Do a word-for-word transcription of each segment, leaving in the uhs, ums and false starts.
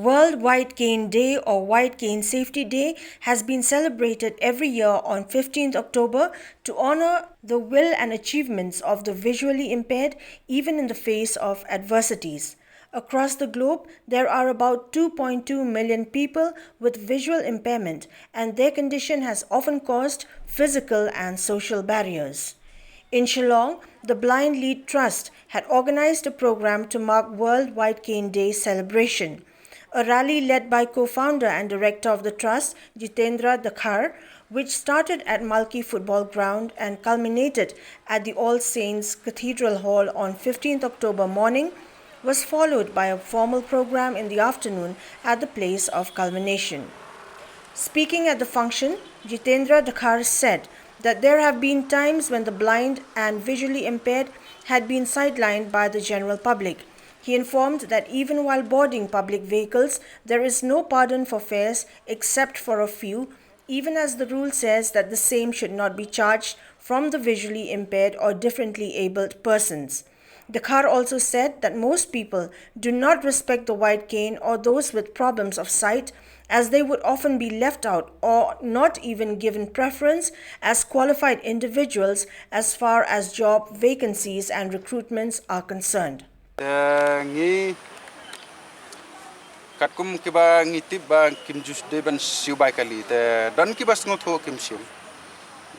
World White Cane Day, or White Cane Safety Day, has been celebrated every year on fifteenth October to honor the will and achievements of the visually impaired, even in the face of adversities. Across the globe, there are about two point two million people with visual impairment, and their condition has often caused physical and social barriers. In Shillong, the Blind Lead Trust had organized a program to mark World White Cane Day celebration. A rally led by co-founder and director of the trust, Jitendra Dkhar, which started at Malki Football Ground and culminated at the All Saints Cathedral Hall on fifteenth October morning, was followed by a formal program in the afternoon at the place of culmination. Speaking at the function, Jitendra Dkhar said that there have been times when the blind and visually impaired had been sidelined by the general public. He informed that even while boarding public vehicles, there is no pardon for fares except for a few, even as the rule says that the same should not be charged from the visually impaired or differently abled persons. Dkhar also said that most people do not respect the white cane or those with problems of sight, as they would often be left out or not even given preference as qualified individuals as far as job vacancies and recruitments are concerned. Te ngi katkum kiba ngi tip ba kim ju dei ban siew bai kali, te don kiba sngewthuh kim shim.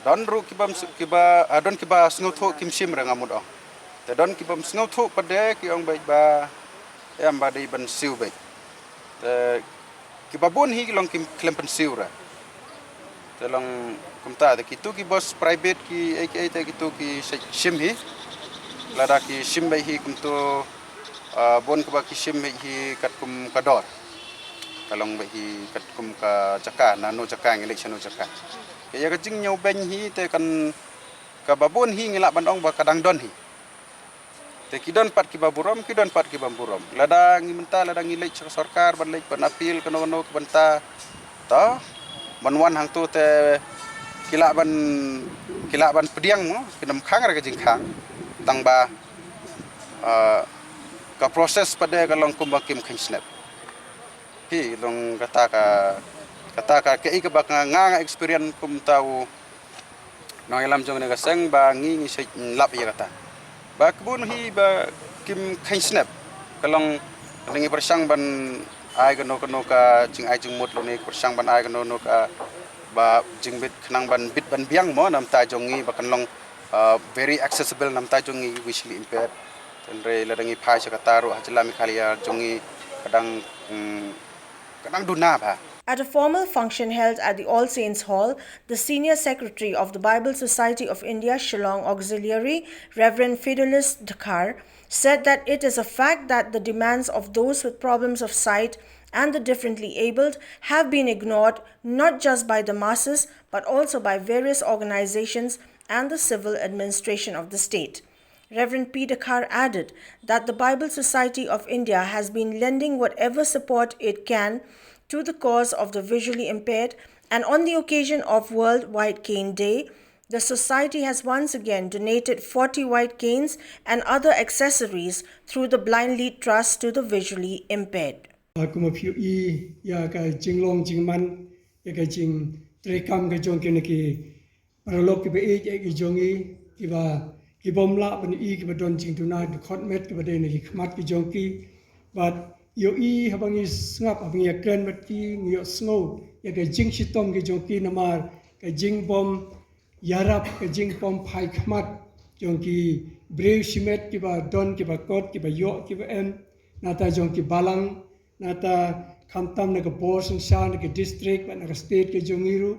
Don ruh kiba, kiba, ah, don kiba sngewthuh kim shim re nga mut ong. Te don kiba sngewthuh pat de ki ong beit ba em ba dei ban siew beit. Te kiba bun hi ki long kim khlem pynsiew re. Te long kumta, te kitu ki bus private ki ei ki ei te kitu ki shim hi. Lada ki shim beit hi kumtu, ah, bun kiba ki shim beit hi katkum ka dor. Ka long beit hi katkum ka jaka, na no jaka ngi leit sha no jaka. Ke ïa ka jingñiewbeiñ hi te kan kaba bun hi ngi lah ban ong ba ka dang don hi. Te ki don pat kiba burom, ki don pat kiba burom. Lada ngi mynta, lada ngi leit sha ka sorkar, ban leit ban appeal kano kano ki bynta. To, ban wan hangto te ki lah ban, ki lah ban pdiang mo, kin ym khang re ka jingkhang. Tang ba, ah, ka process pat de ka long kumba kim kheiñ snep. Hi long kata ka, kata ka, kaei kaba nga, nga experience kumta u nongïalam jong kane ka seng ba ngi ngi shait lap ïa kata. Ba kibun hi ba kim kheiñ snep. Ka long ngi pyrshang ban ai kano kano ka jingai jingmut lane pyrshang ban ai kano kano ka ba jingbit khnang ban bit ban biang mo na bynta jong ngi ba kan long, ah, very accessible na bynta jong ngi visually impaired. Hynrei lada ngi phai sha kata ruh ha jylla Meghalaya jong ngi ka dang, mm, ka dang duna bha. At a formal function held at the All Saints Hall, the Senior Secretary of the Bible Society of India Shillong Auxiliary, Reverend Fidelis Dkhar, said that it is a fact that the demands of those with problems of sight and the differently abled have been ignored not just by the masses but also by various organizations and the civil administration of the state. Reverend P. Dkhar added that the Bible Society of India has been lending whatever support it can to the cause of the visually impaired, and on the occasion of World White Cane Day, the society has once again donated forty white canes and other accessories through the Blind Lead Trust to the visually impaired. Kum phi ïohi ïa ka jinglong jingman, ïa ka jingtreikam ka jong kine ki paralok kiba ïeit ïa ki jong ngi, kiba, ki bym lah ban ïohi, kiba don jingduna dkhot met kiba dei na ki khmat ki jong ki. Bad ïohi haba ngi sngap, haba ngi ïakren bad ki, ngi ïohsngew ïa ka jingshitom ki jong ki namar ka jingbym ïarap, ka jingbym phai khmat jong ki briew shimet kiba don, kiba kot, kiba ïoh, kiba em, nangta jong ki balang, nangta khamtam na ka bor synshar, na ka district bad na ka state ka jong ngi ruh,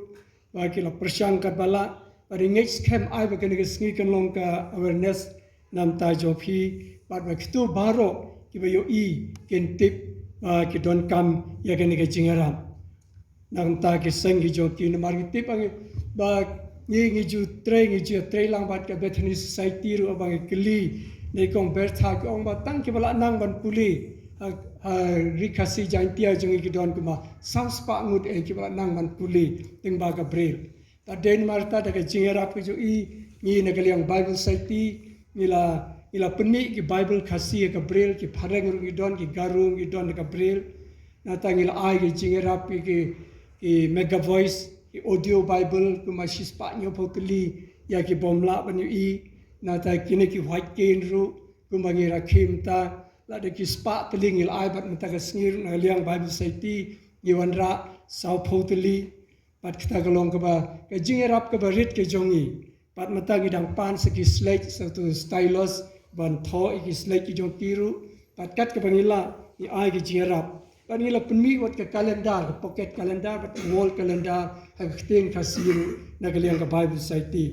ba ki la pyrshang katba lah, bad ngi ngeit skhem ai ba kane ka sngi kan long ka awareness na bynta jong phi, bad ba kito baroh kiba ïohi kin tip ba ki donkam ïa kane ka jingïarap. Na ka bynta ki seng ki jong ki, namar ngi tip ba ngi, ba ngi, ngi ju trei, ngi ju trei lang bad ka Bethany Society ruh, ba ngi kylli na i Kong Bertha, ki ong ba tang kiba la nang ban pule ha, ha Ri Khasi Jaintia jong ngi ki don kumba saw spah ngut eh kiba la nang ban pule lyngba ka Braille. Te dei namar kata, da ka jingïarap ka jong i, ngi na ka liang Bible Society ngi la, ngi la pynmih ki Bible Khasi ha ka Braille, ki phareng ruh ngi don, ki Garo ngi don ha ka Braille. Nangta ngi la ai ki jingïarap ki, ki, ki Mega Voice, ki audio Bible, kumba shispah hynñiewphew tylli ïa ki bym lah ban ïohi. Nangta kine ki white cane ruh, kumba ngi rakhe mynta, lada ki spah tylli ngi la ai, bad mynta ka sngi ruh na ka liang Bible Society ngi wanrah sawphew tylli. Bad kata ka long kaba ka jingïarap kaba rit ka jong ngi. Bad mynta ngi dang pan sa ki slate, sa uto u stylus ban thoh ïa ki slate ki jong ki ruh. Bad kat kaba ngi lah ngi ai ki jingïarap. Bad ngi la pynmih wat ka calendar, ka pocket calendar bad ka wall calendar ha ka ktien Khasi ruh na ka liang ka Bible Society.